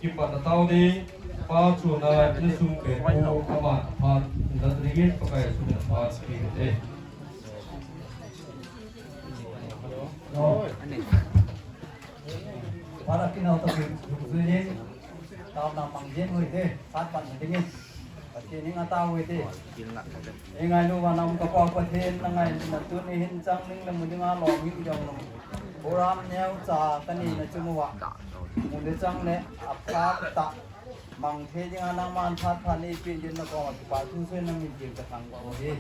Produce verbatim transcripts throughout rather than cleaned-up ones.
Kipatna tao ding, pa chunga insung pepu aman aphat, na dingin Pakai sung aphat kiti. Para kinau to ki, ki, ki, tao na mang jin hui te, phat pan dingin. Pathen in atao hite. Ei ngailu vana um ka Pa Pathen, na ngailutna tuni hin chang ding le mu dinga lom hi jong lom. Program neocha kanei na chung uva, mu le chang le aphat tah mang thei dinga nangman phat pha neipe jin na koma kipa thu seiyin na min jing ka thangvah u ahi.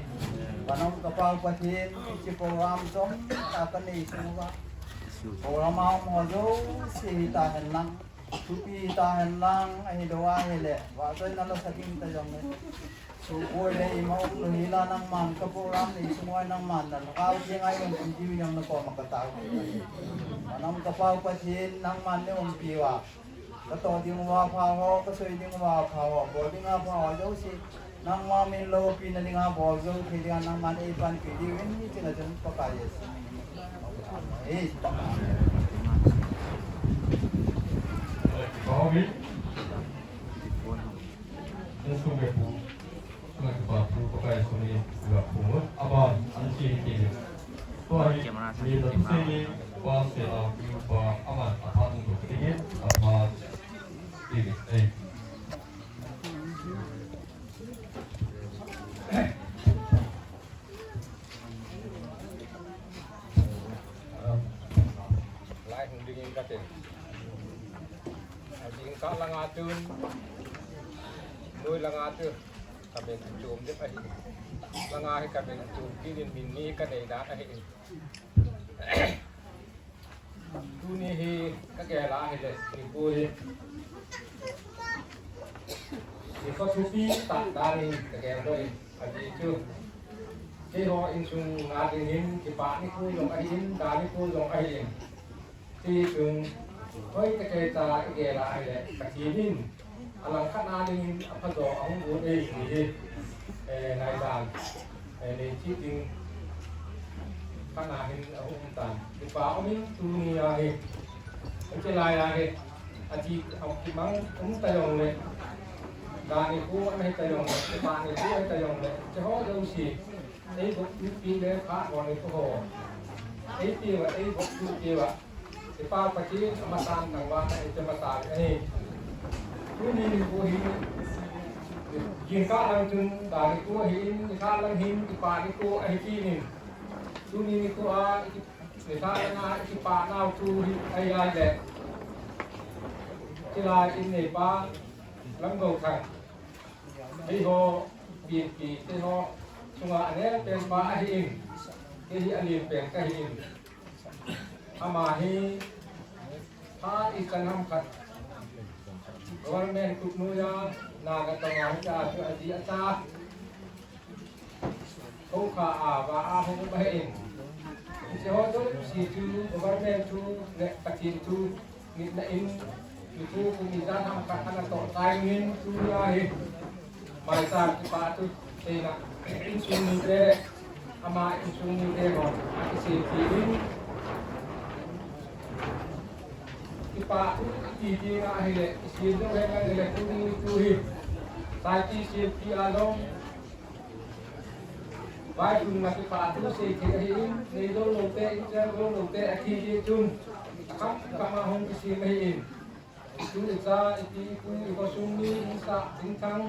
Vana um ka Pa Pathen, hiche program chomcha kanei chung uva, program a um ho jouse hita hen lang, thupi hita hen lang, ahilou ahile vahchoina lasa ding ta jong le, suboi le ima umlou hila nangman ka program nei sung uva nangman na Lhagao Theng a eiumpi diu jong na koma ka tao. Vana um ka Pa Pathen, nangman neiumpi uva, ka toh ding uva pha ho, ka soi ding uva pha ho, bol dinga pha ho jouse, nangma min loupina dinga bol jou thei dinga nangman eipanpi diuvin, hiche na chun Pakai Jesu min in. Amen. Insung pepu, sung kipa thu Pakai sung ni ga pu mo, aban an chi hi ti. Tua hi, mi na tu se ni, pa se a, mi pa, aman, aphat ni ko ti ni, aphat ti ni, eh. Lai hung dingin kate. Ading ka langa tun, noi langa tun, kamin chom ding ahi. Langa hi kamin chom kit in min ni kanei dan ahi. Tuni hi kagel a ahile, nikho hi nikho thupi tah dan in kagel doh in, ajeh chu keiho insung a ding hin kipah nikho jong ahin, da nikho jong ahin. Hichun hoitah kei cha igel a ahile, Pathen in alangkhat na ding hin aphajo ahung gon e ti hi, eh, naidan, eh, nei chi ding khat na hin ahung um tan. Kipa um in tuni a hi, hiche lai a hi, athi, akimang um ta jong le, da nikho ahi ta jong le, kipah nikho ahi ta jong le, hiche ho jouse, ei bok tupi le phat bol nikho ho, ei pi uva, ei bok tupi uva, Kipa Pathen amasa tangvah na, ei chama sa ahi. Tuni nikho hi, jingkah lang chun da nikho ahin, nikhat lang hin kipah nikho ahi kit in. Tuni nikho a, nikhat lang a kipah nau chu hi ahi ahile, hilai in neipa Lamgouthang, keiho, pi, pi, keiho chunga anem pen pa ahin, kei hi alen pen kahin. Ama hi phat ichan ham khat government khut noiya Naga Tong a hung a chu aji acha, Khokha a va a hung um ahin. Hiche ho jouse chu government thu le Pathen thu nitna in, nikho kum ijat ham khat ana toh tai in, tuni a hi maicham kipah thu seina, insung mite le ama insung mite hon akisempi in, kipah thu iti ding ahile, isem jou hen lang le tuni thu hi, Saipi sempi a jong vailhunna kipah thu sei thei ahin, nei jou lou te, inchen jou lou te athi jeh chun, akham kham a hung kisem ahin. Tuni cha ipi ipu ikhosung mi insah inthang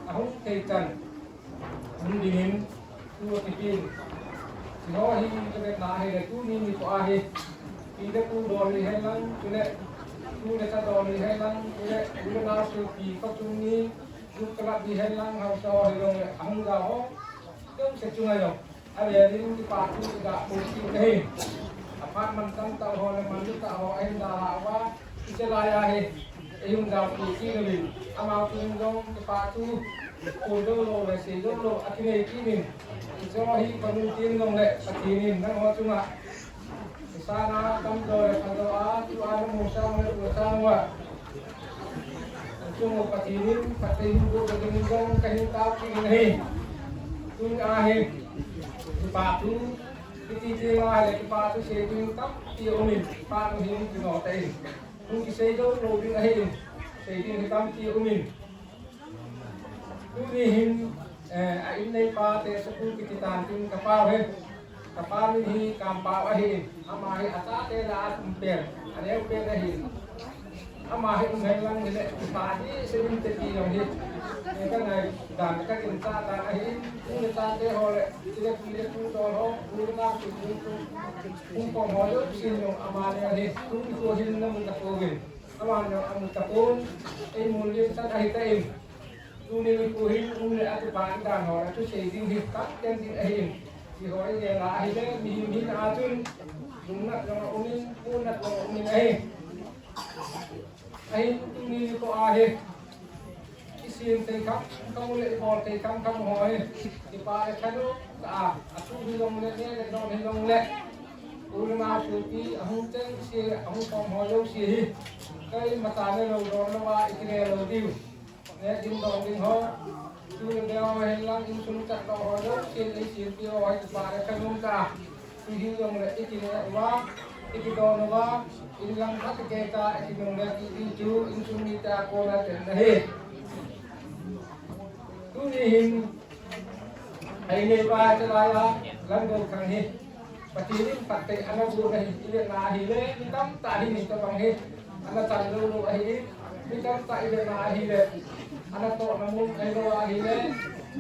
ahung thei chan hung dingin thu akipen. Hiho hi kavetna ahile tuni nikho a hi, pi le pu dol hi hen lang, chule tu le cha dol hi hen lang, chule u le nao sopi khosung mi, group club hi hen lang, haosa ho hijongle ahung jao ho jouse chunga jong avel in kipah thu iga pu kit ahi. Aphat mantam tah ho le manlu tah ho ahin dalhah uva, hiche lai a hi eihung jaopi kit uvin, amau chun jong kipah thu phon jou lou le sei jou lou akinei kit in, hiche ho hi panu tin jongle Pathen in nangho chunga kisana tamjo le phajo a, tua namu sang le tua sang uva, chung u Pathen in phatthei hin boh dingin jong kahin tao kit in ahi. Tun ahi, kipah thu, kiti ti ma le kipah thu sei ding tampi aumin, kipah thu hin kino tah in. Hung kisei jou lou ding ahin, sei ding hi tampi umin. Tuni hin, eh, a in neipa te school kiti tan tin ka pau hi. Ka pa min hi Kampau ahin. Ama hi achate lah a um pen, aneo pen ahin. Ama hi um hen lang hile, pa hi seven te ti jong hi. Eh, ka ngai dan ka kin cha dan ahin. Tuni chate ho le, tile tile tu to ho, tu na tu tu tu. Hung kong ho jouse jong ama le ahi. Tuni ko hin na mun ka ko vin. Aman jong amu tapon, ei mun lim san ahi ta in. Tuni nikho hin um le atu pa in dan ho, atu sei ding hi, tam ten ding ahi in. Ti ho i gel a ahile, mihem hin a chun, lungnat jong a um in, punnat jong a um in ahi. Ahin tuni nikho a hi. Kisem thei kham kham le, ibol thei kham kham ho hi. Kipa le thanom tah a, atu hi jong le, ne le don hi jong le. U le nao sopi, ahung cheng se, ahung khom ho jouse hi. Kei mata ne lou don lou a, i kile lou diu. Ne ding don ding ho. Tu le bel ho hen lang, insung chat lou ho jouse, le i sempi ho hi kipa le thanom tah a. Ti hi jong le, i kile uva, i kidon uva, in lang khat kei ta, i kinung le ti ding chu, insung mite a kona ten ahi. Tuni hin, a in neipa chalai a, Lamgou khang hi. Pathen in phatthei ana boh na hi, i vet na ahile, mi tamtah hi ni tabang hi. Ana chan lou lou ahi, mi tamtah i vet na ahile. Ana toh na mun ahilou ahile.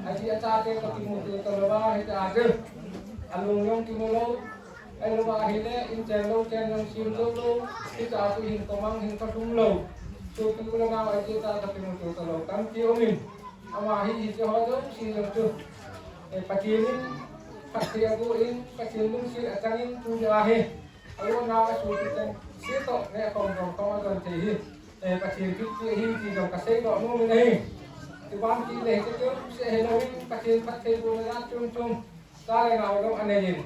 Aji achate toh kimuto talou a, hita chu. Alung jong kimu lou. Ahilou ahile, in chen lou, chen jong sem jou lou. Hita chu hin komang hin kalhum lou. Chu tu la na aji achate toh kimuto talou. Tampi um in. Ama hi hiche ho jouse jong chu, eh, Pathen in phatthei aboh in, Pathen lungset achang in tuni a hi. Alo na a su tu ten, se toh, ne kong jong kong a don thei hi. Eh, Pathen thupeh hi ti jong ka seidoh nom in ahi. Ti ban ti le hiche jouse hilou in, Pathen phatthei bohna jat chom chom. Cha le nao jong anei in.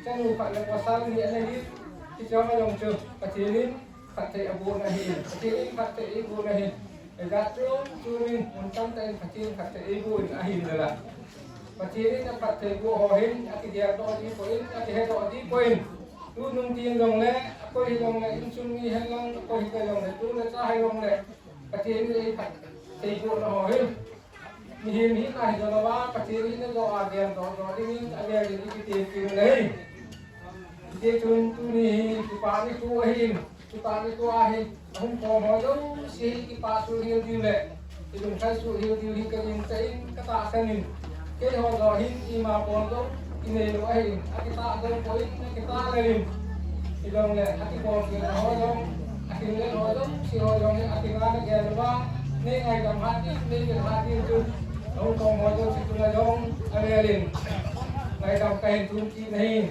Chanu khat le pasal ni anei in. Hiche ho jong chu Pathen in phatthei abohna ahi in. Pathen in phatthei eibohna ahi. Ijat chom chom in mun tamtah in Pathen phatthei eiboh in ahin le la. Pathen in aphatthei boh ho hin, akigel doh ding poi in, akihe doh ding poi in. Tunung tin jong le, akoi hi jong le, insung mi hen lang, akoi hi jong le, tu le cha hi jong le. Pathen in eiphatthei bohna ho hin. Mihem hina hi jolou a, Pathen hina joh a gel doh doh dingin, agel in i kiti kiti le. Hiti chun tuni hi kipa nikho ahin, kipa nikho ahin, ahung khom ho jouse hi kipa suhhel diu le, i lungthim suhhel diu hi ka gingcha in, ka tahsan in. Keiho joh hin ima bol jong i nei lou ahin, akitah jong poi in, akitah lel in. Hijongle, akibol kit ho jong, akinel ho jong, hiche ho jong hi, akinga na gel uva, nei ngaidam hat ding, nei gel hat ding chun, ahung khom ho jouse chunga jong, alel in. Ngaidam kahin thum kit nahi.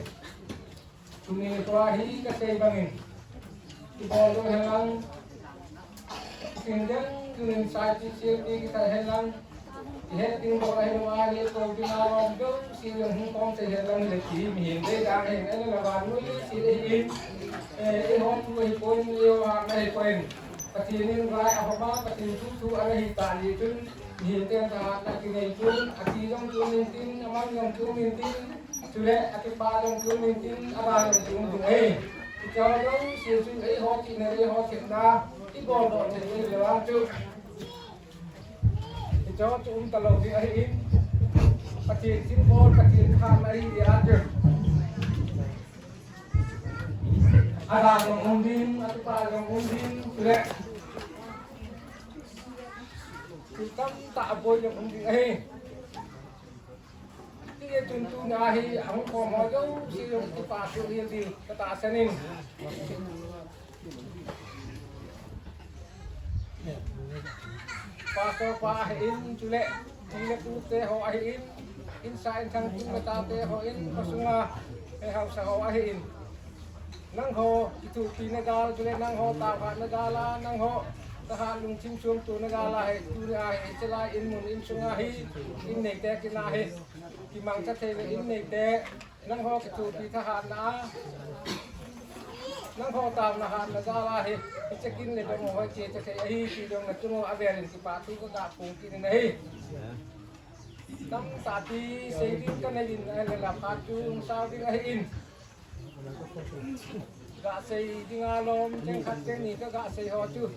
Tuni tua hi kasei bangin. Kibol lou hen lang. Sing ding, tunin sai ti siam ti kisai hen lang. Kihet ding bol ahi lou a, le ko ding a lom ding, si ding hung kong sei hen lang le ki mihem dei dang hen, en la van nui si dei in. Eh, eiho tu hi poi, eiho ha na hi poi. Pathen in rai a homa, Pathen thu thu ana hi ta ni chun, mihem ten thahatna kinei chun, ati jong chu min tin, amang jong chu min tin, chule, akipa jong chu min tin, aba jong chu min tin, eh. Hiche ho jouse chu eiho tina, eiho thepna, ibol doh thei le vang chu. Hiche ho chu um talou ding ahi in. Pathen thilbol, Pathen thahatna ahi a chu. Ada jong um ding, akipa jong um ding, chule. Thil tamtah aboi jong um ding ahi. Hijeh chun tuna hi, ahung khom ho jouse jong kipa suhhel ding, ka tahsan in. Pastor pa ahin, chule, pi le pu te ho ahin, insung insang tung le tate ho in, khosunga, eh, haosa ho ahin. Nangho, kithopi na gal, chule nangho, taohat na gal a, nangho, thahat lungthim suangtuah na gal a, hi, tuni a, hi, hiche lai, in mun, insunga hi, in neite, kina hi, kimangcha thei le, in neite, nangho, kithopi thahatna a, nangho, taona hatna gal a, hi, hiche kin le dong ho, hiche, hiche thei ahi, ti dong na chung ho, avel in kipa thu ka ga phong kit in ahi. Tamtah ti, sei ding ka nei in, ahile la phat chu, hung sao ding ahi in. Gasei dinga lom, cheng khat cheng ni ka gasei ho chu.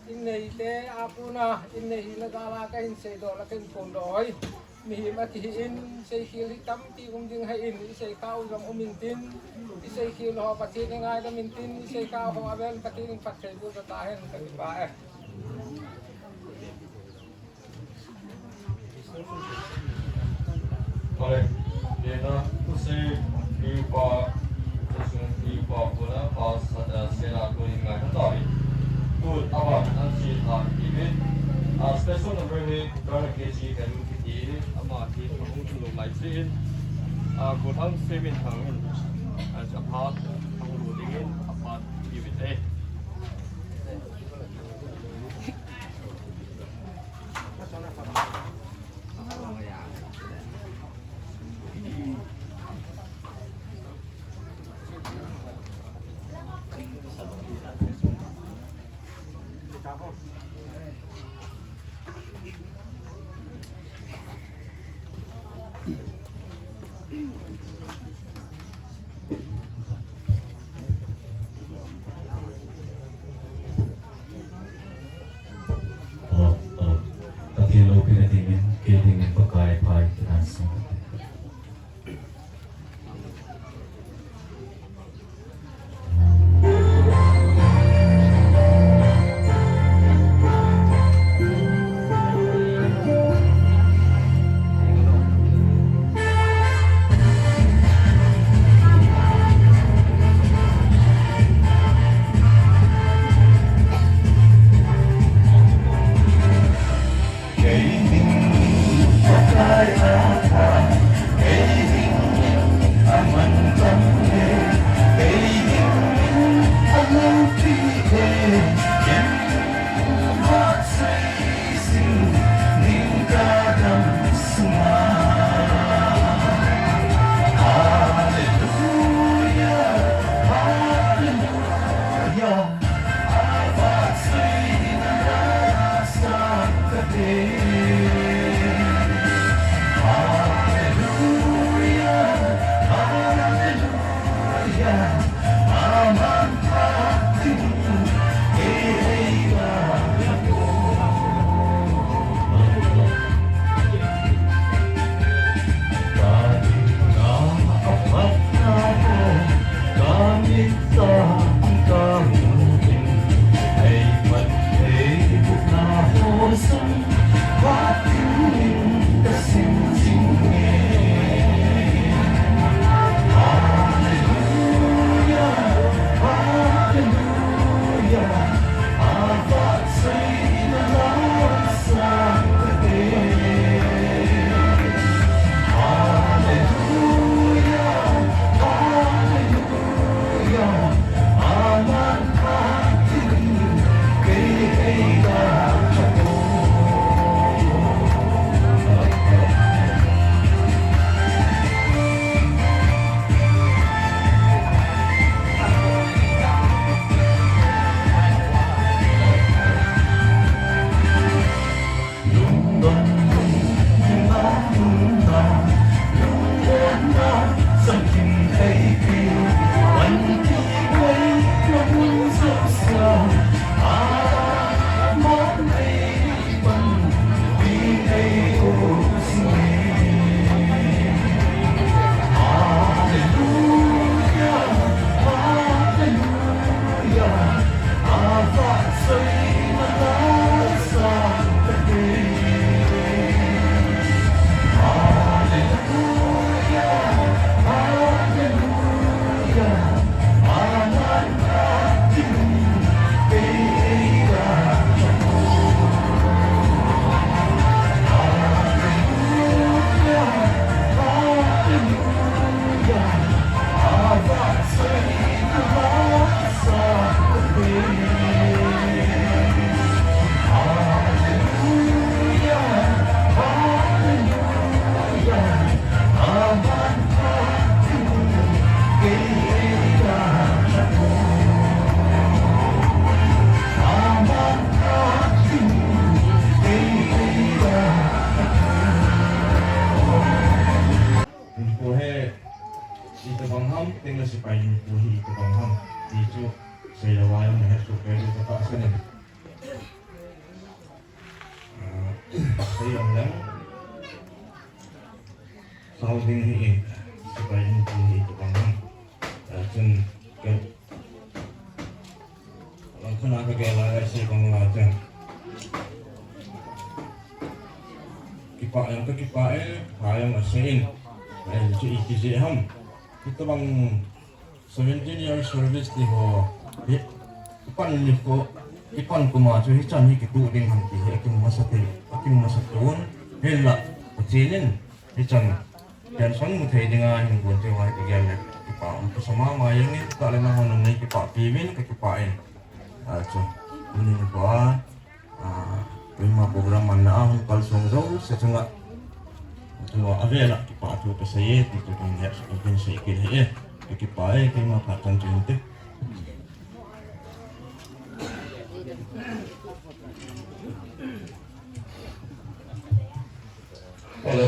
Inneite a kona, innei hina jal a kahin seidoh le kahin phondoh hoi. Mihem akihi in, seikhel hi tampi um ding ahin, iseikhah u jong um intin, iseikhel ho Pathen in ngaidam intin, iseikhah ho avel Pathen in phatthei boh tahen, kakipah e. Ole, kei na, tusei, kei pa, tusung, kei pa, kona, pa, sa, eh, sena, koi ngai, ka tawi. Tu, aban, an si, a, kei, a, special number ni, Brother K G, ka lu, kiti, ama, ki, pa, hung, tu, lai, si, in, a, ko, thang, si, min, thang, in, a, sa, pa, thang, lu, ding, in, a, pa, ki, min, eh. Pathen loupina dingin, kei dingin Pakai phai, tinan sung. Sei ang lang. Sao ding hi e. Sipai ding hi e, tabang lang. Ah, chun, ka, lang khun a ka gel a, sei bang la chun. Kipah jong ka kipah e, pha jong asei in. Ai, chu iti jeh ham. Hitabang seventeen year service ti ho. Hi, ipan nikho, ipan kum a chu hichan hi kituh ding ham ti hi, akin masa thei, akin masa tun. Hinla, Pathen in, hichan, pension mu thei dinga hin gon thei uva hi kagel le, kipah um kasa mama jeng in, ka le nangho nangni kipah pi uvin, ka kipah in. A chu, tuni nikho a, Ah, keima program manna a hung kalsong jouse chunga, chunga avel a kipathu kasei e, ti chu kin hetsah, kin sei kit ahi e. Ka kipah e, keima phat chan chu hinte. Ole,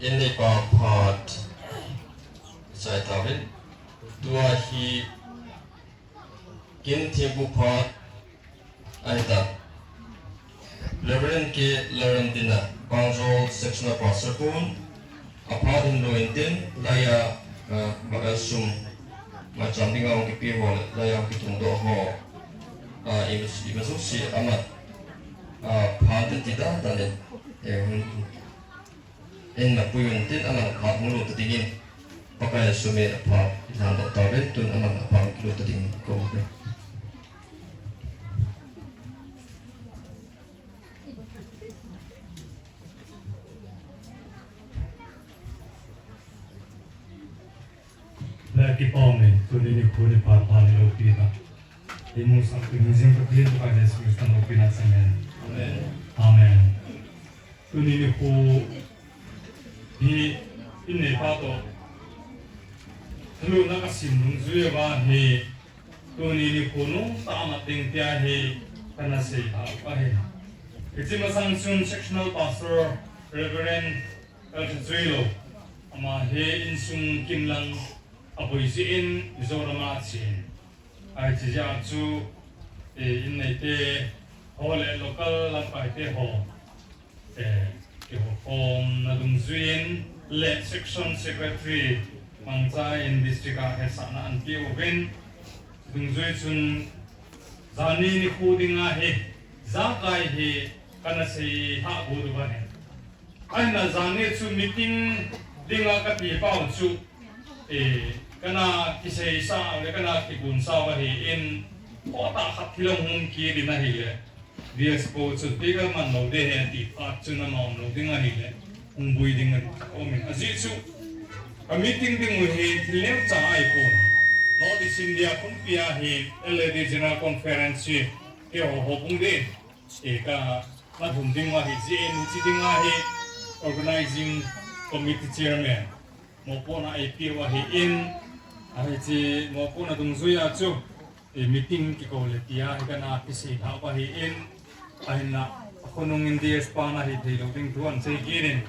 in neipa phat chai tauvin, tua hi kin thempu phat ahitai. Reverend K Lalremdin a, Pangjol Sectional Pastor pun, aphat hin lou intin, laiya, ah, ba, ah, sum, maicham dinga hung kipe ho le, laiya hung kitungdoh ho, ah, ima, ima jouse amat, ah, phat in ti dan dan in, eh, hung, in na pui un tin, aman aphat hung lut ta dingin, Pakai a sum in aphat lhan doh tauvin, tun aman aphat hung kilut ta dingin, kou uve. Le kipah um e, tuni nikho ni phat pha ni loupina. Imusah peh jing Pathen Pakai Jesu Christa loupina chang hen. Amen. Amen. Tuni nikho hi in neipa toh thalunna kasim dungjui uva hi, tuni nikho nungtah a mat ding tia hi kana sei tha u ahi. Hiche masang chun Sectional Pastor Reverend L Thachuilou, ama hi insung kin lang aboi jeh in Mizoram a achen. Ahi, hiche jeh a chu, eh, in neite ho le local lamkaite ho, eh, kihoukhomna dungjuiyin le Section Secretary mangcha in district a hetsahna anapeh uvin, dungjui chun janhi nikho dinga hi, ijakai hi kana seilhah got uva ahi. Ahinla janhi chu meeting dinga kati pau chu, eh, kana kiseisa le kana kigunsah uva ahin, kho tah khat thil ahung hung kit in ahile, D S po chun pi kaman lou ding ahi ati phat chun ama um lou ding ahile, hung boi ding aum in. Ajeh chu, ka meeting ding u hi thil neocha ahipon, North East India pumpia hi L A D General Conference hi, keiho houbung din, eh, ka, ka lhun ding u ahi jeh in, hiche dinga hi Organizing Committee Chairman mopohna eipeh u ahin, ahi hiche mopohna dungjuia chu, eh, meeting kikou le tia hi kana kiseilhah u ahin, ahinla, akhonung in D S pa nahi theilou ding thu ahin sei kit in,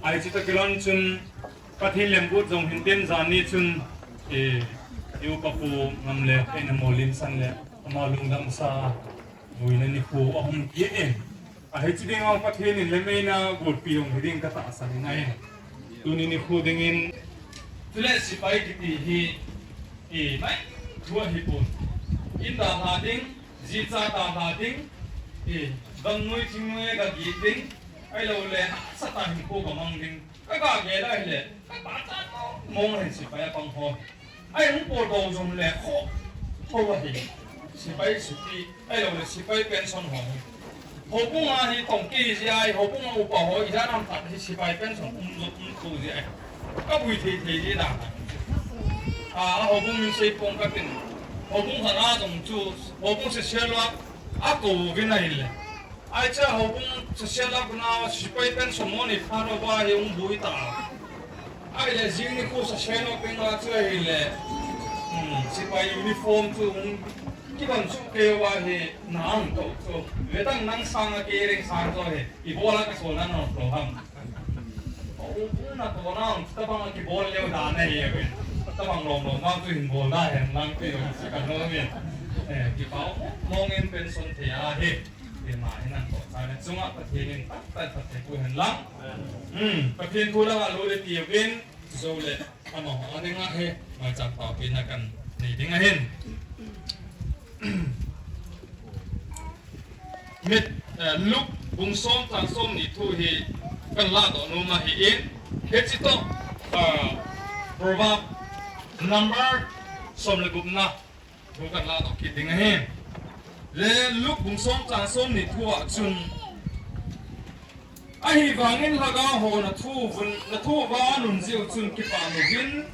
ahi hiche toh kilhon chun Pathen lemguat jong hintin janhi chun, eh, i upa Pu Ngamlet, eina Molimsan le, ama lungdamsa boina nikho ahung kit in. Ahi hiche dinga Pathen in lemna golpi jong hiding katahsan in ahi. Tuni nikho dingin, chule sepai kiti hi, eh, mai thu ahipon. In dalha ding, jicha dalha ding, eh, gamnoi thingnoi a gagit ding, ahilouleh, satan hinkho gamang ding. Ka, kagel ahile, kapachat mong mong ahi sepai apang ho. Ahi hung potdoh jong le, kho, kho ahi. Sepai chuti, ahilouleh sepai pension ho. Houbung a hi tongkei jeh ahi, houbung a upa ho, ijat ham khat hi sepai pension um jo, um thou jeh ahi. Kaboi thei thei jeh dan. A, houbung min seipong katin. Houbung khat a jong chu, houbung social work akouvin ahile. Ahi chu houbung social work nau sepai pension mo ni phat uva hi hung boi ta. Ahile jing nikho social work ding a chu ahile, hmm, sepai uniform chu hung kibang chu kei uva hi na ang to chu. Ve tang nang sanga kei ring sang chu hi. Ibol a kasol na nau to ham. Houbung natohna tabang a kibol leu dan ahi ve. Tabang lom lom vang chu hin bol da hen lang ti jong chu kanom in. Eh, kipah mong in pension thei ahi. Keima hi nang toh sa le Chunga Pathen in tamtah in phatthei boh hen lang. Hmm, Pathen thu langa lou le tiu vin, jou le amaho a dinga hi, maicham paopina kanei ding ahin. Mit, eh, Luke bung som chang somni thu hi kahin ladoh nom ahin, hiche toh, eh, Proverb number som le gupna thu kahin ladoh kit ding ahi. Le Luke bung som chang somni thu a chun, ahivangin lhagao ho nathu uvin, nathu uva anun jeh u chun kipah uvin,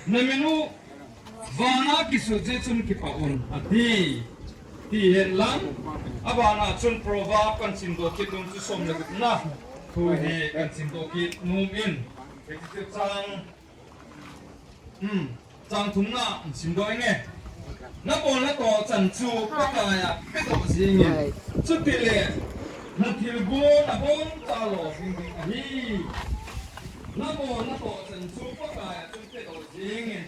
namin u vana kisut jeh chun kipah un, ati. Ti hen lang, abana chun Proverb kahin simdoh kit nom chu som le gupna thu hi kahin simdoh kit nom in. Hiche chu chang Hmm, chang thumna simdoh inge. Nabol natoh chan chu Pakai a pedoh jingin. Chutile nathilgon aboncha lolhing ding ahi. Nabol natoh chan chu Pakai a chun pedoh jingin.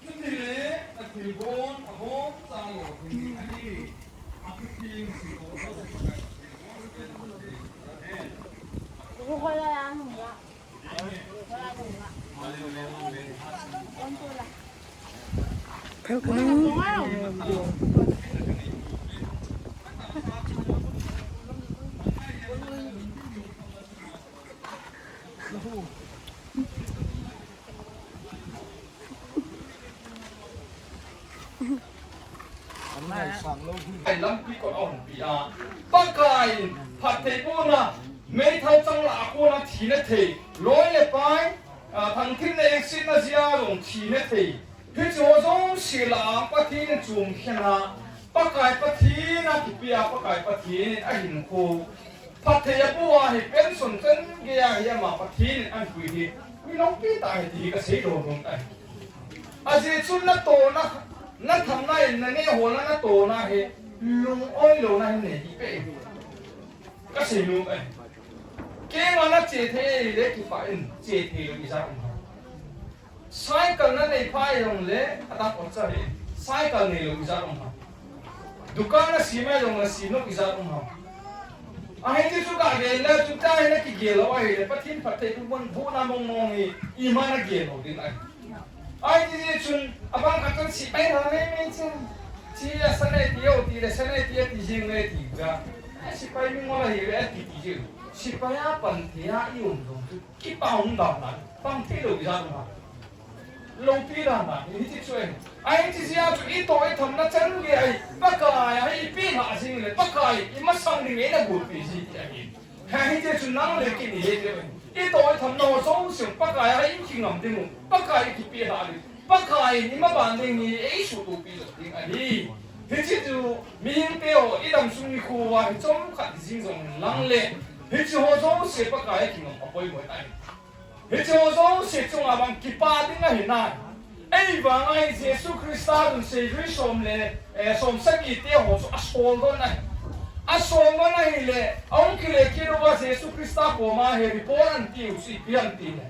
Chutile nathilgon aboncha lolhing ding ahi. Athuping simdoh. Lampi kot a umpi a, Pakai in phattheibohna, meithal chang lah a kona thina thei, loi le pai, a, thangthim le exit na jeh a jong thina thei. Hiche ho jouse lah a Pathen in chomkhen a, Pakai Pathen a kipia, Pakai Pathen in ahinkho phatthei aboh a hi pension chan gei a hi ama Pathen in ahin pui hi, mi lungpi tah ahi ti hi kasei lou lou ahi. Ajeh chu natohna, nathamna in naneh holna natohna hi lung-oi louna hin nei hi pe. Kasei lou ahi. Keima nache thei le kipah in che thei lou ijat um ham. Cycle nanei pha jongle, adang ocha hi. Cycle neilou ijat um ham. Dukan nasem jongle, sem lou ijat um ham. Ahi ti chu kagel le, chuti hi nakigel lou ahile, Pathen phattheibohna mong mong hi, ima nagel lou ding ahi. Ahi ti chun, abang khat chun sepai lha mei mei chun. Chi a sa nei ti o ti le, sa nei ti a ti jing le ti ga. Sepai mingol ahi le, ati ti jing. Sepai a pan thei a i um jong chu. Kipah um dan dan, pang thei lou ijat um ham. Loupi dan dan, hiche chu ahi. Ahi ti jeh a chu itoh ithamna chan gei ahi. Pakai a hi ipi lhah jing le, Pakai i masang ding eina bolpi ji ti ahi. Ahi ti chu nang le kei ni hi ti ahi. Itoh ithamna ho jouse Pakai a hi i kingam ding u. Pakai i kipi lhah ding. Pakai in i maban ding hi eisutopi lou ding ahi. Hiche chu mihing te ho idam sung nikho uva hi chomkhat jing jong lang le. Hiche ho jouse Pakai a kingam apoimo ahi. Hiche ho jouse chunga vang kipah ding ahi nai. Ei vang ahi Jesu Christa chun seijui som le, eh, som sagi te ho chu asol don ahi. Asol don ahile, ahung kile kit uva Jesu Christa koma hi report ahin tiu chu ipi ham tile.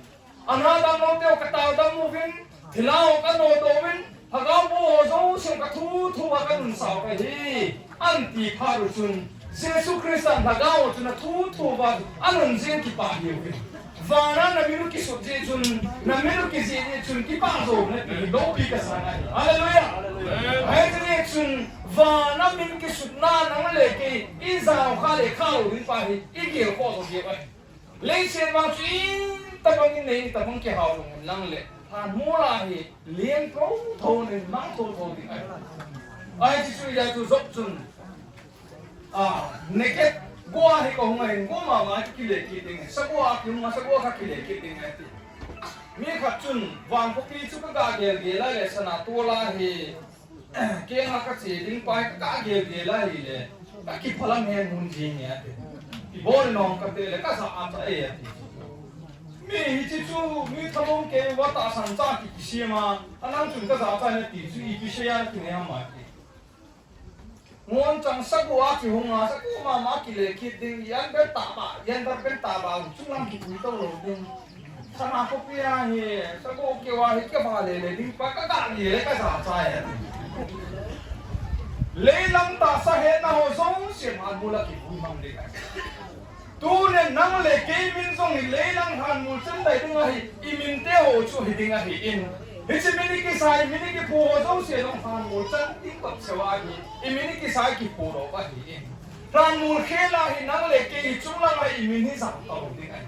Ana damlou teu katao dam uvin, thilha ho kanodoh uvin, Lhagao boh ho jouse kathuthu a kanun sao kahi, ahin ti phat u chun, Jesu Christa in Lhagao chun athuthu uva anun jeh in kipah hih uvin. Vana namin u kisut jeh chun, namin u kijih jeh chun kipah jou un ati hi loupi kasang ahi. Hallelujah. Amen. Ahi jeh chun, vana min kisutna nang le kei, ijao kha le kha lou ding pa hi, igel khoh lou ding ahi. Leiset vang chu itobang in nei, itobang kihao lou hen lang le, lhanmol a hi leng thotho nen mang thotho ding ahi. Ahi ti chu ijeh chu Job chun, a, naked, go a hi kahung ahin, go mama kile kit ding, sago a kihung a, sago a kakile kit ding ahi ti. Mi khat chun, vangkhopi chu kaga gel gel a le, sana tol a hi, Kei nga kache ding pa hi kagel gel ahile, kakiphalam hen hun jing e ati. Ibol in ong kate le kaja a cha e ati. Mi hiche chu, mi thalom kei uva tahsan cha ki kisem a, anang chun kaja cha e ati chu ipi sei a kinei ham ati. Ngon chang sago a kihung a, sago mama kile kit ding, i an bel tah ba, i an bel bel tah ba, chunglam kipui to lou ding. Sana khopi a hi, sago keu a hi kei ba le le ding pa kaga le le kaja cha e. Leilang tahsa hetna ho jouse lhanmol a kivui mang ding ahi. Tuni nang le kei min jong hi leilang lhanmol chan dai ding ahi, i min te ho chu hi ding ahi in. Hiche min i kisai, min i kiphu ho jouse jong lhanmol chan ding tah cheu ahi, i min i kisai kiphu lou ahi in. Lhanmol khel a hi nang le kei hi chunglang a i min hi jam tau ding ahi.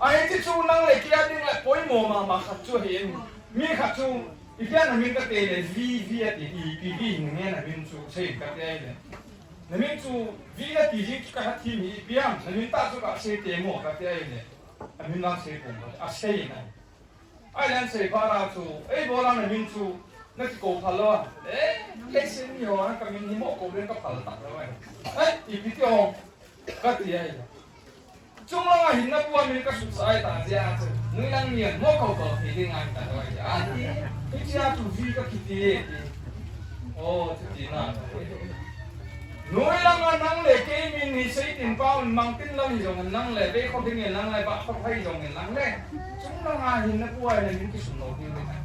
Ahi, hiche chu nang le kei a ding a poimo mama khat chu ahi in. Mi khat chu, ipi a na min kati le, V, V ati, ipi V hi nge na min chu, sei kati ahile. Na min chu, V nati jing chu ka hat thim hi, ipi ham, na min tah chu kasei temo kati ahile. A min vang sei pon, asei na. Ahile asei phat a chu, ei, bol a na min chu, na kikou phal lou a. Eh, leiset mi ho, ka min hi mo kou le ka phal tah lou a. Eh, ipi ti o, kati ahile. Chunglang a hinna pu a min ka sutsah ahi ta jeh a chu. Noilang mi a mo kou kou thei ding ahi ta lou ahi a. Hiche a chu V ka kiti e ti. Oh, chuti na. Noilang a nang le kei min hi seitin pa un mangtin lam hi jong nang le, vei kho ding in nang le, vah kho phai jong nang le. Chunglang a hinna pu a na min kisun lou ding ahi.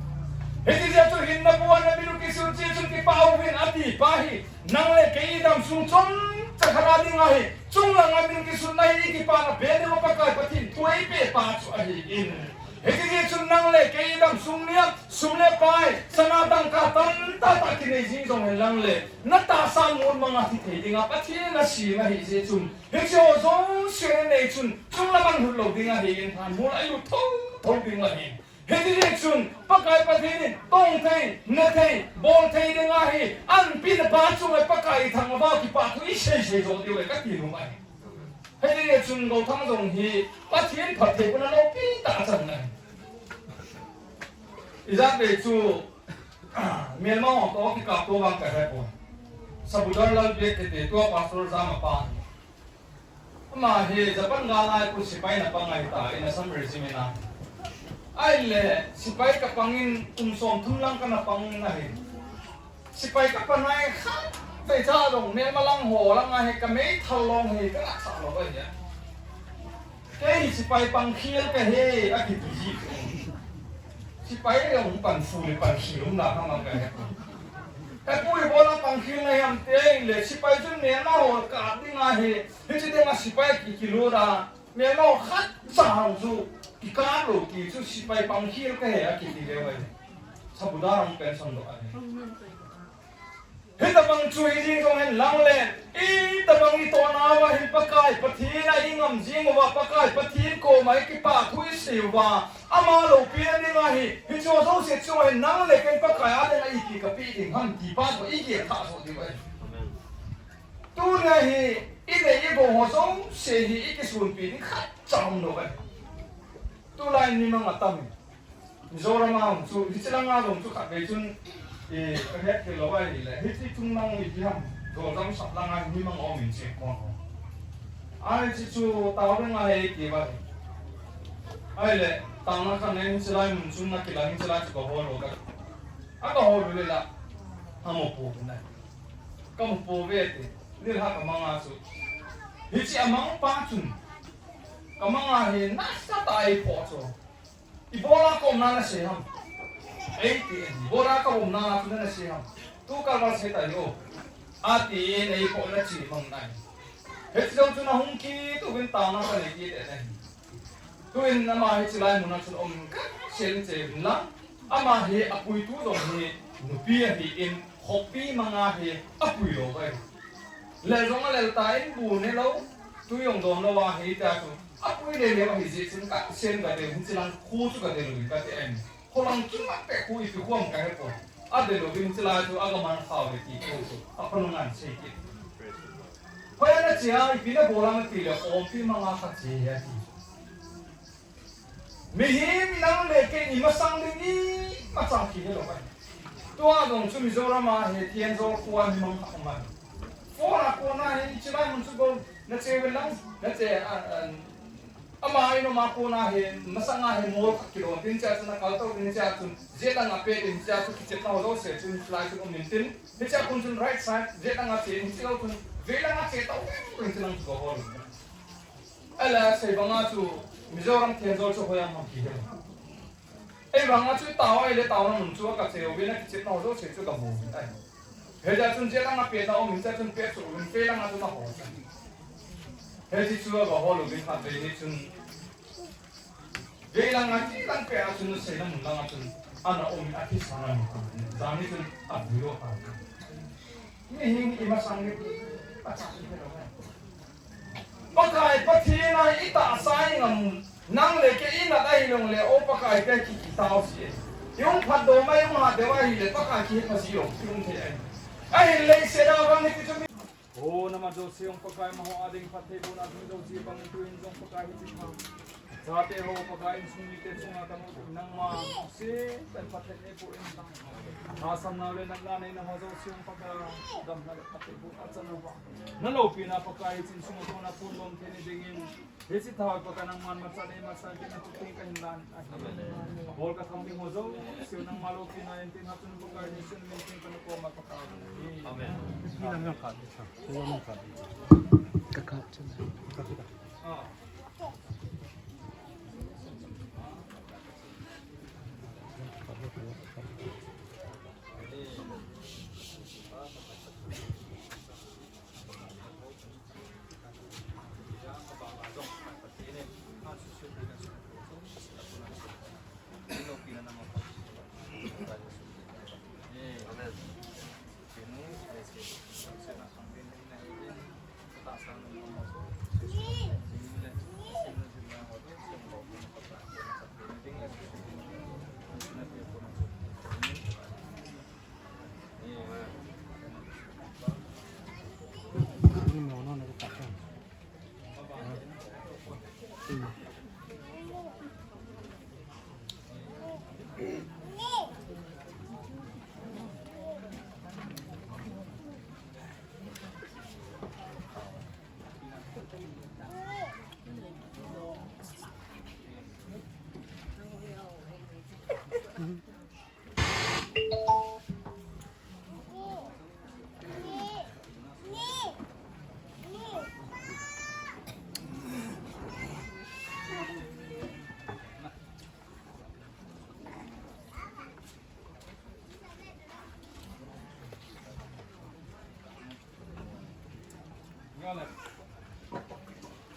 Hiti jeh a chu hinna pu a na min u kisun cheh chun kipah uvin ati pa hi. Nang le kei i damsung chomcha khat a ding ahi, chunglang a min kisunna hi i kipana pen ding a Pakai Pathen thu eipe pa chu ahi in. Hiti jeh chun nang le kei i damsung nia, sum le pai, sana dangka tamtah tah kinei jing jong hen lang le, na tahsa mol manga thi thei ding a Pathen in asem ahi jeh chun, hiche ho jouse nei chun, chunglang a lhut lou ding ahi in, lhanmol a i lut thotho ding ahi. Hiti jeh chun, Pakai Pathen in, tong thei, ne thei, bol thei ding ahi, anpina pa chunga Pakai thangvah a kipathu i sei sei jo diu ahi kati nom ahi. Hiti jeh chun, Gouthang jong hi, Pathen phatthei puna loupi tah chang ahi. Ijat vei chu, Myanmar ho toh kikap to vang ka he pon. Sabudar Lalbek kiti tua pastor jama pa. Ama hi Japan gal lai khu sepai na pang ahi ta, in Assam regiment a. Ahile, sepai ka pang in kum som thum lang kana pang in ahi. Sepai ka pan ahi khat vei cha jong, Myanmar lang ho lang ahi, ka meithal long hi ka ngah sah lou ahi a. Kei hi sepai pang khel ka hi, akiti ji. Sepai jong pan fu le pan khel um na ka mang ka he. Ka pu hi bol a pang khel na hiam ti le, sepai chun Myanmar ho kap ding ahi. Hiche dinga sepai ki, kilut a, Myanmar khat cha hung chu kikap lou ti chu sepai pang khel ka hi akiti leu ahi. Sabudar hung pension doh ahi. Hitabang chu hi jing jong hen lang le, itabang i tohna uva hin Pakai Pathen a i ngam jing uva, Pakai Pathen koma i kipathu i sei uva, ama loupina ding ahi, hiche jouse chu hin nang le kei Pakai a ding a ipi kapeh ding ham ti pa chu i gel thah soh diu ahi. Tuni a hi, i nei i gou ho jouse hi i kisunpi ding khat cha um lou ahi. Tulai in mi mang atam e. Mizoram a hung chu, hiche langa jong chu khatvei chun, eh, ka het thei lou ahile, hiche chung lang ipi ham, Zorzam sap langa hi mi mang aum in che kon ho. Ahi, hiche chu tao langa hi ti va. Ahile, tang na khan hiche lai mun chun na kilang hiche lai chu ka hol lou ka. A ka hol lou le la, ha mo po na. Ka mu po ve te, nilhah ka mang a chu. Hiche a mang pa chun, ka mang a hi nasatah a eiphoh chu. Ibola ka umna nasei ham? Eiti, ibola ka umna chu nasei ham? Tu ka va sei ta yo. Ati in eiphoh na chi mang nai. Hiche jong chun ahung kit uvin taona ka nei kit e nai. Tuin ama hiche lai mun a chun um ka sel che vin lang. Ama hi apuitu jong hi nupi ahi in, khopi manga hi apui lou vai. Lel jong alel ta in bu ne lou, tui jong don lou ahi ta chu. Apui le le ahi jeh chun ka sen ka del, hiche lang khu chu ka del uvin ka ti em. Kholang chu ma pe khu ipi khu am ka he pon. Adel uvin hiche lai chu aga man khao le ti khu chu. Apan ngan sei kit. Hoi ana chia ipi na bola ma ti le khopi manga kha che hi ati. Mihem nang le kei i masang ding imacha kihe lou ahi. Tua jong chu Mizoram a hi Thianjol khua mi mang khat um ahi. Phone a kona hi hiche lai mun chu go na che uvin lang, na che a, a, ama in ama kona hi masang a hi mol khat kilon tin che a chu na kal to tin che a chu je dang a pe tin che a chu kichep na ho jouse chun lai chu um in tin. Hiche a kun chun right side, je dang a che in che lo chun, vei lang a che to, tin che lang chu go hol. Ahile, sei banga chu Mizoram Thianjol chu hoiya ham kihe. Ei banga chu tao ahile taona mun chu ka che uvin a kichep na ho jouse chu ka mu uvin ahi. Hijeh chun che langa pena um in, che chun pet chu um in, che langa chun ahol. Hiche chu aga hol uvin khatvei ni chun. Vei langa che lang pet a chun seina mun langa chun ana um in, athi sang a. Jani chun avui lou kha. Mihem imasang ni. Pakai Pathen a itahsa ingam, nang le kei inat ahi jongle, o Pakai te kiki tao si. Ihung phatdoh mai, ihung hatdoh mai ahile, Pakai kihetphah ji lou, ihung thei ahi. Ahile, leiset a vang hiti chu mi. O, namat jouse jong Pakai, amaho a ding phattheibohna ding jouse bang tuhin jong Pakai hiti pha. Chate ho Pakai, insung mite chunga kamu nangma, se, tan phatthei nei boh in. Lhahsamna le natna neina ho jouse jong Pakai, damna le phattheibohna chan uva. Naloupina Pakai, hiche insung a kona phondoh theina dingin. Hiche thao Pakai nangman masa nei masa kei na tuting kahin lan ahi. Amen. Abol katham ding ho jouse nangma loupina in tin ha chun Pakai Jesu min tin kana koma Pakai. Amen. Ka kap chun. Ah.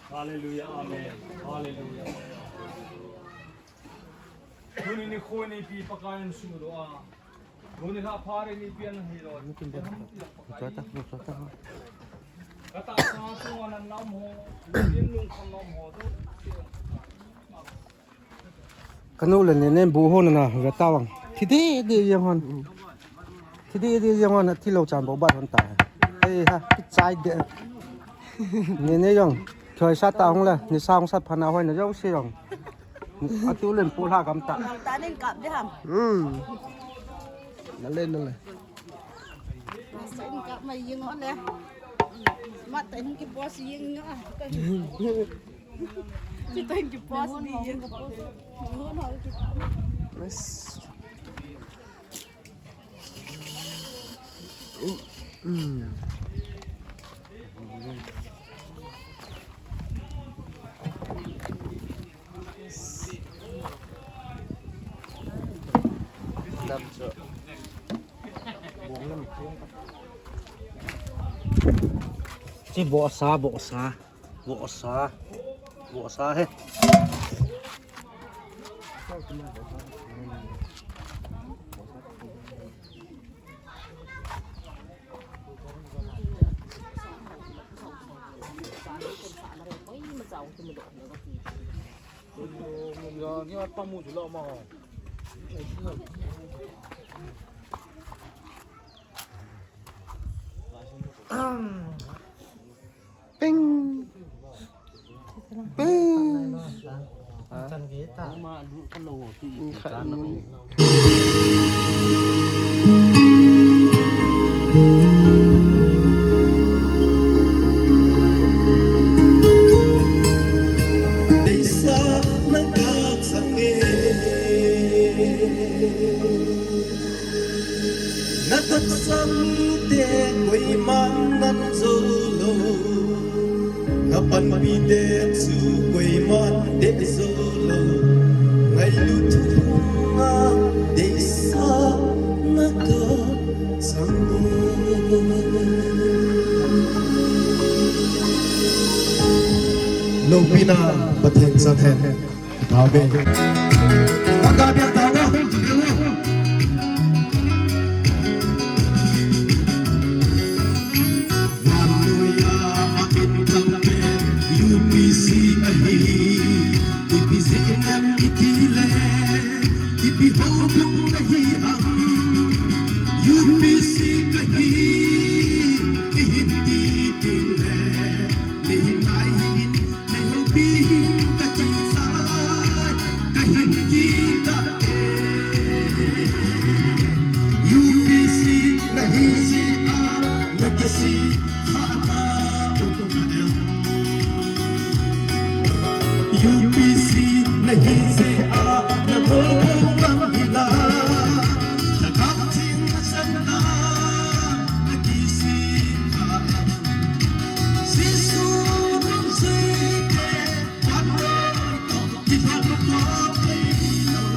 Hallelujah, amen. Hallelujah. Tuni nikho nipi Pakaiyin suhdoh a. Tuni lha phare nipi ana hilou. Chata, chata. Katahsa chunga nanam ho, lungin lungkham nam ho. Kanu le Nene bu ho nana ve tavang. Thi deh deh jeng hon. Thi deh deh jeng hon, athi lou chan bou bat hon ta. Hei ha, kichai deh. Nene jong, thoi sa ta hung le, nisa hung sat phat na hoi na jouse jong. Atu len pu lha gam ta. Nang ta nen kap deh ham. Hmm. Nale, nale. Sen kap mai jeng hon le. Mat ta hin ki boss jeng nga. Kita ki boss ni. Yes. Mm. Nam chu. Chi bohsa, bohsa. Bohsa. Bohsa he. Ping. Ping. Na taksang te koiman nat jou lou, na panpi te chu koiman deh jou lou, ngailut thunga deisahna ka Loupina Pathen chang hen. Amen. Amen. Vannoi a ahin thangpen U P C ahi. Ipi jeh inem itile, ipi houbung ahi ham. U P C kahi, ihin ti tile, nei hin nai hin, nei houpi hin kati jeh a, kahin kit e. U P C nahi jeh a, nakisih khah na um em? U P C nahi jeh a, namolpho ngam hila, Lhagao Theng nachan a, nakisih khah em? Jesu nung jui te, vannoi toh kithon thei lou.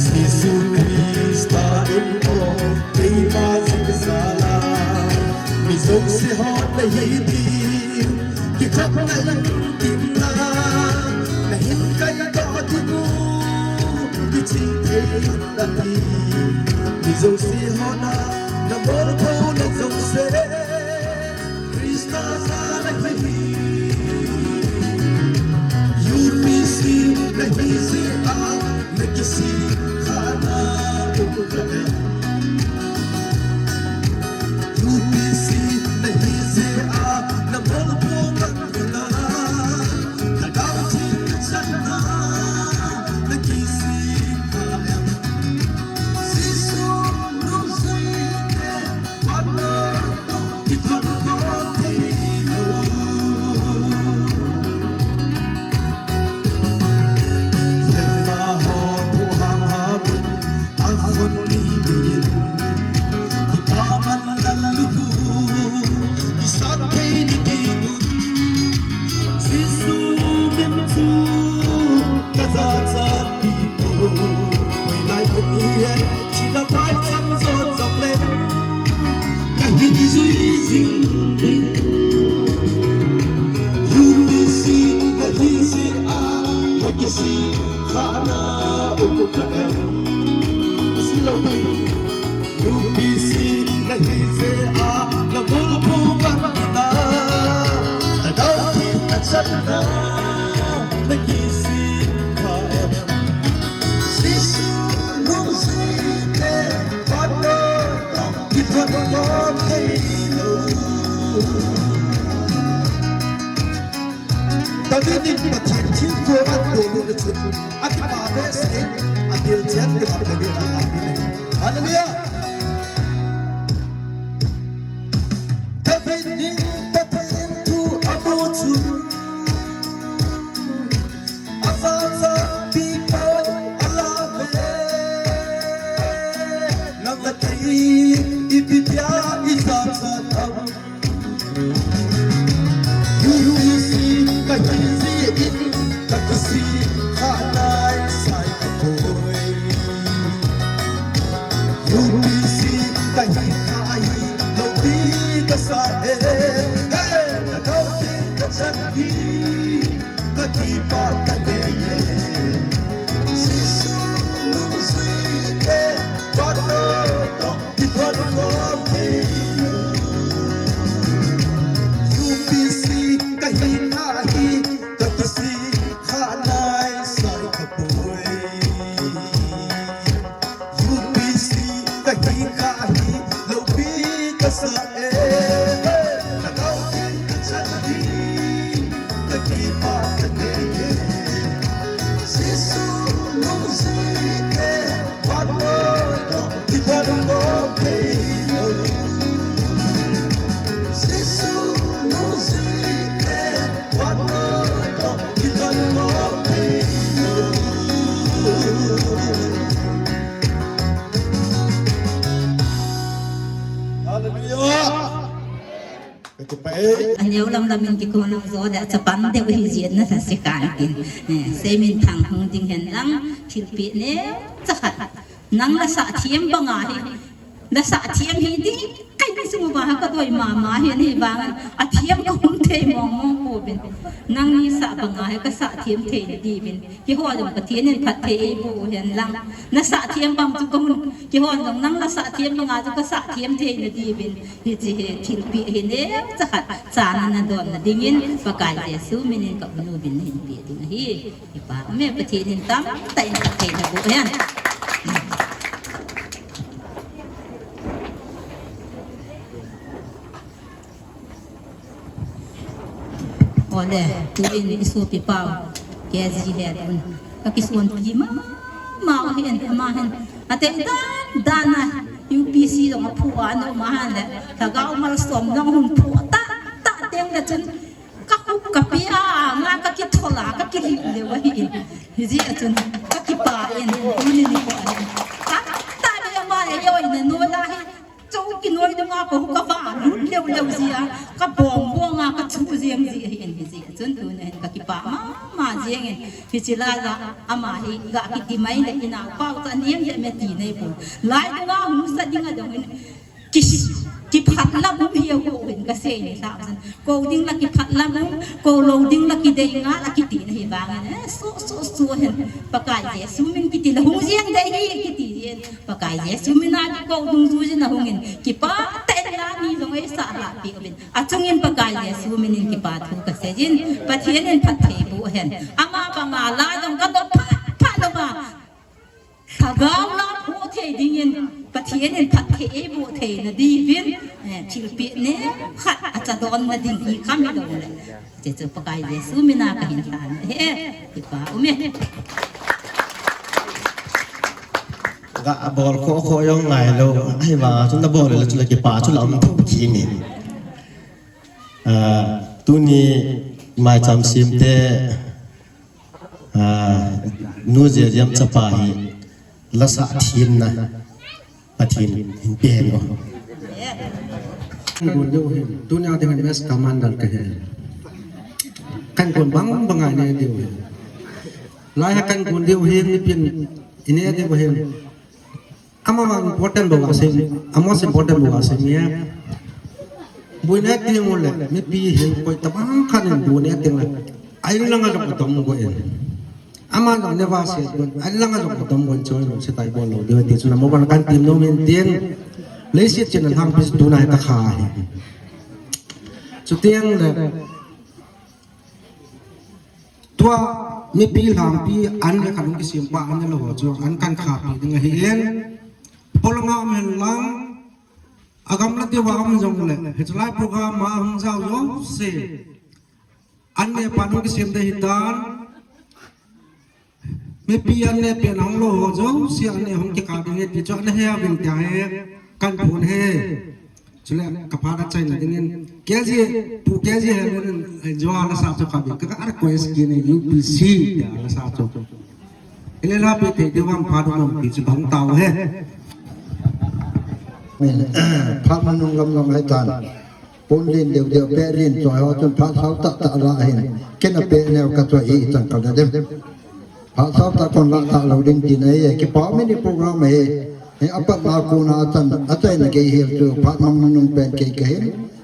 Jesu Christa in o, keima jing jal a, mi jouse hon nahi ding, kikhopna in dim na, nahin kaidoh ding u, kiching thei nati. Mi jouse hon a, namolpho na jouse, Christa jal ahi. U P C nahi jeh a, nakisih khah na um em? U P C nahi jeh a, namolpho ngam hila, Lhagao Theng nachan a, nakisih khah em? Jesu nung jui te, vannoi toh kithon thei lou. Lengpa ho thu ham ham in, akhut ni ni in, kipaman lallukhuh kisat thei ni ding un, Jesu min chu kajachat pi poi. Hoilai khun hi e, thina phaicham jot jongle, kahin jui jing ding. U P C nahi jeh a, nakisih khah na um em? Kisi lou ding. U P C nahi jeh a, namolpho ngam hila, Lhagao Theng nachan a, nakisih khah em? Jesu nung jui te, vannoi toh kithon thei lou. David in Pathen thilpha abolna chu, akipa behseh in, adil chet in, akipa behseh in. Hallelujah. David in Pathen thu amu chu, ajachat pi poi ala ve. Nang le kei ipi dia ijachat ham? U P C kahi jeh in, kakisih khah nai sai kapoi. U P C kahi khah hi, loupi kasa e. Hey, Lhagao Theng nachan hi, kakipah tange. Jesu nung jui te, vannoi toh kithon thei lou. U P C kahi khah hi, kakisih khah nai sai kapoi. U P C kahi khah hi, loupi kasa e. Lhagao Theng nachan hi, kakipah tange. Jesu nung jui te, vannoi toh kithon thei lou. Jesu nung jui te, vannoi toh kithon thei lou. Hallelujah. Aneo lam lam in kikon lang jo le, chapan deu hi jin na sa si kan tin. Eh, sei min thang hung ding hen lang, thilpeh neo cha khat. Nang la sa thiam banga hi. La sa thiam hi ding, kai ni sung ba ha ka doi mama hi ni bang. A thiam ka hung thei mong mong ko bin. Nang ni sa banga hi ka sa thiam thei ni di bin. Kihon jong Pathen in phatthei eiboh hen lang. Na sa thiam bang chu ka hun. Kihon jong nang la sa thiam banga chu ka sa thiam thei na di bin. Hiche hi thilpeh hi neo cha khat. Chana na don na dingin Pakai Jesu minin ka unu bin hin peh ding ahi. Kipa ume, Pathen in tamtah in phatthei naboh hen. Ole, tuin i sopi pau, K G het un. Ka kisonpi mama, mama hin, ama hin. Ate dan, dan a, U P C jong aphu a, ano ma han le. Lhagao malsom jong hun phu, ta, ta, teng le chun. Ka khup ka pi a, nga ka kithol a, ka kilih leu ahi. Hijeh a chun, ka kipa in, tuni nikho a. Ka, ta le ama le, yo in, no la hi. Chou kinoi dunga ko ka va lut leu leu jia, ka bong bong a ka chu jeng ji ahi in hijeh chun tuni hin ka kipa mama jeng in hiche lai a ama hi ga kiti mai le inao pau ta niam je me ti nei po. Lai dunga hung sa ding a dong in ki, kiphat lam um hi ko in ka sei ni sa. Ko ding la kiphat lam um, ko lou ding la kidei nga la kiti na hi vang in. Eh, so, so, so hin Pakai Jesu min kiti la hung jeng dei hi kiti jeng. Pakai Jesu mina kikou dungjuiyin ahungin, kipah tah in la ni jong eisah lhahpeh uvin. Achungin Pakai Jesu minin kipa thu kaseiyin, Pathen in phatthei boh hen. Ama banga la jong kanop phat phat louva, lhagao la phoh thei dingin, Pathen in phatthei eiboh thei nadiuvin, eh, thilpeh nekhat achadon nading hi kami lou le. Hiche chu Pakai Jesu mina kahin lhan ahi, kipa ume. Ga bol kho kho jong ngailou, ahivang chun nabol le chun kipa chu la um thou kit in. Ah, tuni maicham semte, ah, Nu Jejam chapa hi lasa themna Pathen in peh hen o. Kan kon diu hin, tunia ding hin mess commander kahi. Kan kon bang bang a ine diu hin. Lai a kan kon diu hin, mipin ine diu hin. Ama vang important bou asei, ama most important bou asei ni. Buina ding u le, mipi hin koi tabang khat in buina ding le. Ai langa jong atom go in. Ama jong neva se gon, ai langa jong atom gon choi lo se tai bol lou diu ti chun ama ban kan team nom in tin. Leiset chin a lhangpi chu tunai ta kha hi. Chuteng le tua mipi lhangpi an le kan kisem pa an le ho chu an kan khapi ding ahi in. Polanga um hen lang, agamla diuva um jong le, hiche lai program a hung jao jouse. An neh pan hung kisem ding ahitan. Mipi an neh pen hung lou ho jouse an neh hung kikah ding ahi ti chu ana he uvin tia hi kan phon ahi. Chule kaphat achaina dingin K G, Pu K G Helen in, eh, jo lasa chu khatvei ka, ka request kit e U P C tia lasa chu. Ile la pe te de vang phat um ti chu bang tao he. Min, phat manung lam lam ahitan. Pon lin deu deu pe lin choi ho chun phat sao tah tah la hin. Kei na pe neo ka choi hi chang kal na dem. Phat sao tah kon la tah lou ding ti nei, kipa umin i program hi. Hi apat na kona achan, achaina gei hel chu phat mang nung pen kei kahin.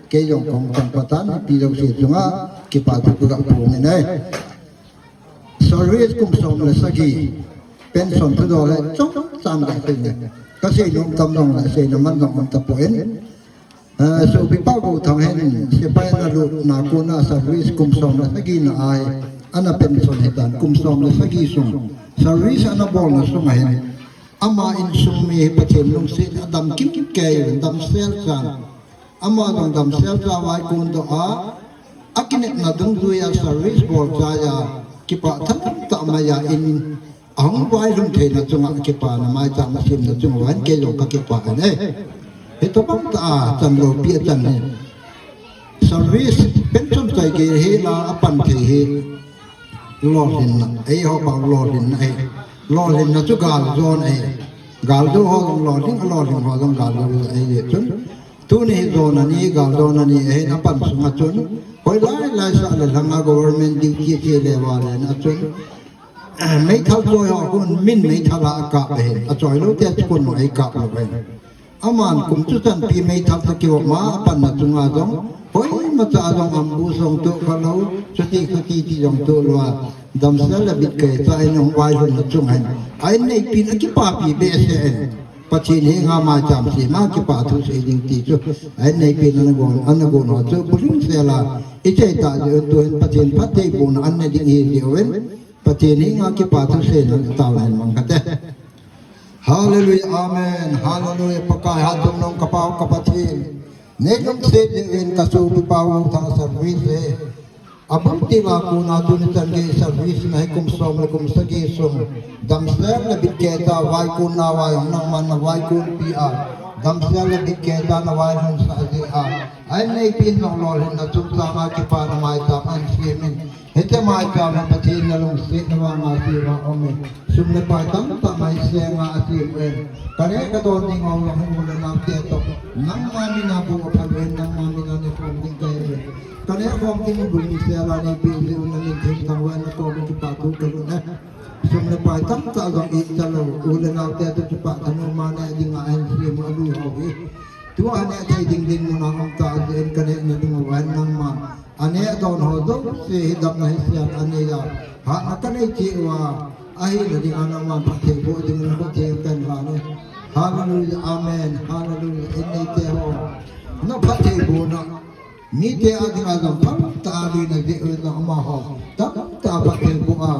Kei jong kong chang patan, pi jouse chunga, kipa thu ka phong in e. Service kum som le sagi, pension thudol le chomcha kasei ne. Kasei nom tam jong le, sei nom man jong um tapon. Eh, sopi pa Gouthang hin, sepai ana lutna kona service kum som le sagi na ahi, ana pension hitan kum som le sagi sung. Service ana bolna sung ahin, ama insung mi hi Pathen lungset in adam kim kei, damsel chan. Ama dong damsel chan vai kon doh a, akinepna dungjuia service bol chai a, kipah thanom tah mai a in, Ahung vailhun theina chunga kipana maicham asemna chunga hin kei jong ka kipah e. Hitobang tah a chan loupi achan hi. Service pension chai gei hi la apan thei hi. Lolhinna, eiho bang lolhinna ahi. Lolhinna chu galjona ahi. Galjo ho jong lolhing, alolhing ho jong galjona ahi chun. Tuni hi jona ni, gal jona ni, ahin apan sunga chun, hoilai lai sah le lhanga government duty che le vale na chun, meithal choi ho khun min meithal a akap ahin, achoi lou te chu khun mang eikap lou ahin. Aman kum chu chanpi meithal toh kiva ma apanna chunga jong, hoimacha jong ambu song toh khalou, chuti khuti ti jong toh lou a, damsel le bitkei cha in hung vailhunna chung ahin. A in neipin akipapi behseh in. Pathen henga maicham sem a kipa thu sei ding ti chu, a in neipin ana gon, ana gon ho chu bulhing sel a, ichai ta jeh un tuhin Pathen phattheibohna ana ding hi jeh un, Pathen henga kipa thu seina taona hin mang kate. Hallelujah, amen. Hallelujah, Pakai hatchungnung ka Pa u ka Pathen. Nei lungset jeh uvin ka sopipa u Thangthang service hi abul tiva kona tuni chan gei service na hi kum som le kum sagi sung damsel le bitkei cha vaikon nauva jong nangman na vaikonpi a, damsel le bitkei cha na vailhunsah jeh a, a in neipin jong lolhinna chungchang a kipana maicham ahin sem in. Hiche maicham hi Pathen na lungsetna vanga sem a um e. Sum le pai tamtah maisenga asem uvin. Ka neh ka don ding ho jong hi u le nao te toh nangma mina bou aphalou in, nangma mina nekhom ding kahi uve. Ka neh khom ding bulhing sel a neipeh jeh un namin theng thang uva nakoma kipathu kalhun e. Sum le pai tamtah jong ichalou, u le nao te toh kipah thanom a neh dinga ahin sem u alui ho hi. Tua neh thei ding dinmun a um ta jeh in ka nehna ding uva hin nangman aneh adon ho jouse hi damna hisein anei a, hatna ka nei cheh uva, ahina dinga nangman phattheiboh dingin nakhuti kahin lan e. Hallelujah, amen, hallelujah. In neite ho, na phattheibohna mite a dinga jong phatah a luina jeh un amaho tamtah phattheiboh a,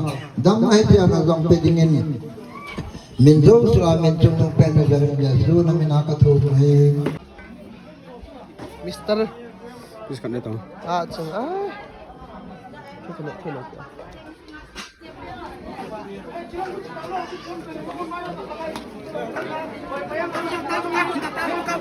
damna hisein ajong pe dingin min jouse a min chungnung pen na jeh in Jesu na mina ka thum u ahi. Mister. Please, khat nei tong. Ah, chang, ah. Thei, thei, thei, thei.